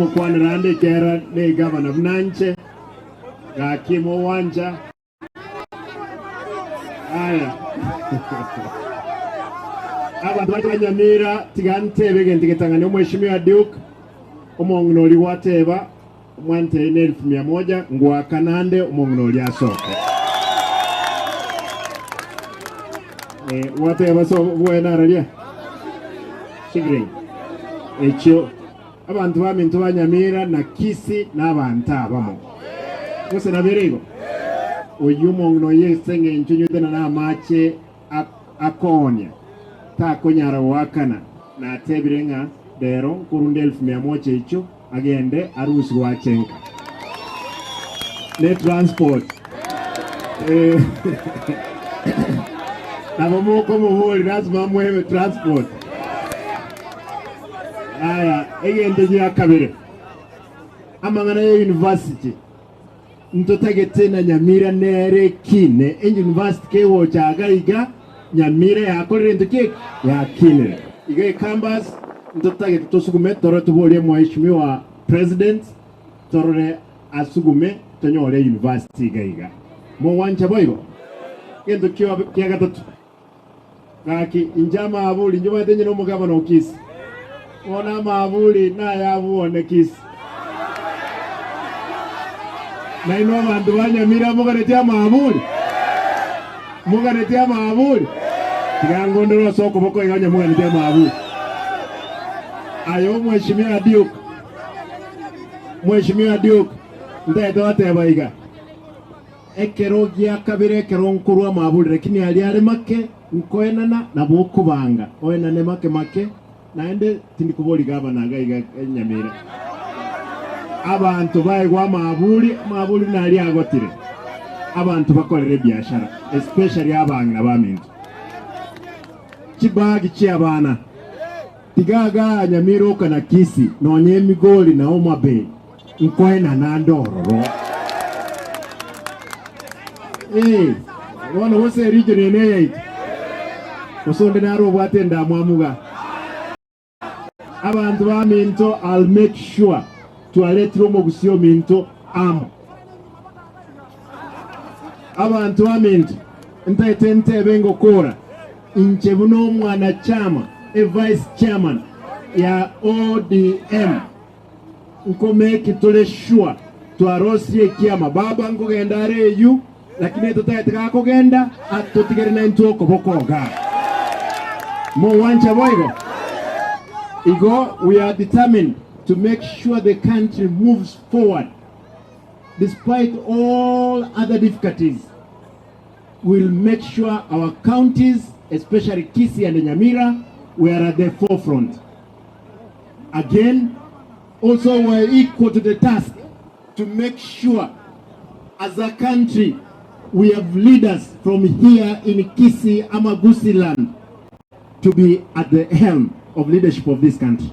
Nkomokwanera ande ekiagera negavana buna inche, gaki mogwancha. Aya. Abanto baito ba Nyamira tiga ntebe egento getang'ani omweshimiwa Duke omong'ina oria gwateba omwantei ne elfu mia moja ngwakana ande omong'ina oria asoke. Eh, gwateba so bwena araria Shigring echio Abanto baminto ba Nyamira na Kisii nabanto abamo. Gose nabere igo? Oyio omong'ina oyio ase engencho onywete na namache akoonia, takonyara goakana, natebire ng'a rero nkorunda elfu mia moja echio agende arusigwe ache nka. Ne transport. Eh, nabo mokomoboria lasima amoe transport. Aya, egento gia kabere, amang'ana ya university ntotagete na Nyamira nere ekine. Euniversity kegocha iga iga, Nyamira yakorire ento ki eke? Yakinire. Iga ecampus ntotagete tosugume torore toborie Mheshimiwa President torore asugume tonyore university iga iga. Mogwancha boigo? Egento kia gatato. Gaki, inche amaaburi, inche omanyete inche nomogabana o Kisi. Bono amaaburi nayabwone Kisi. Nainwe abanto ba Nyamira moganetie amaaburi? Moganetie amaaburi? Tiga ngondore ase okoboko iga onye moganetie amaaburi. Aye omweshimiwa Duke, Mweshimiwa Duke, ntagete goteba iga. Ekero gia kabere ekero nkorwa amaburi, lakini aria are make nkoenana, nabo okobanga oenane make make, naende tindi kobori gavana iga iga Nyamira. Abanto baegwe amaburi, amaburi naria agotire abanto bakorere ebiashara especially abang'ina baminto. Chibag chiabana tiga igaa Nyamira oka na Kisii nonya Emigori na Homa Bay. Nkoenana ande ororo. Ee, bono gose eriicho riaino eyaito, gose onde nare obwate endamwamu iga. Abanto baminto, I'll make sure twaretire omogusii ominto amo. Abanto baminto, ntaete ntebe ngokora, inche buna omwanachama, e vice chairman ya ODM, Nkomeki tore sure twarosirie ekiama baba nkogenda are eyio lakini etotagete gakogenda atotigere naintwe okoboko igaa. Mogwancha boigo? Igo we are determined to make sure the country moves forward despite all other difficulties. We'll make sure our counties especially Kisii and Nyamira we are at the forefront. Again, also we're equal to the task to make sure as a country we have leaders from here in Kisii ama Gusii land to be at the helm of leadership of this country.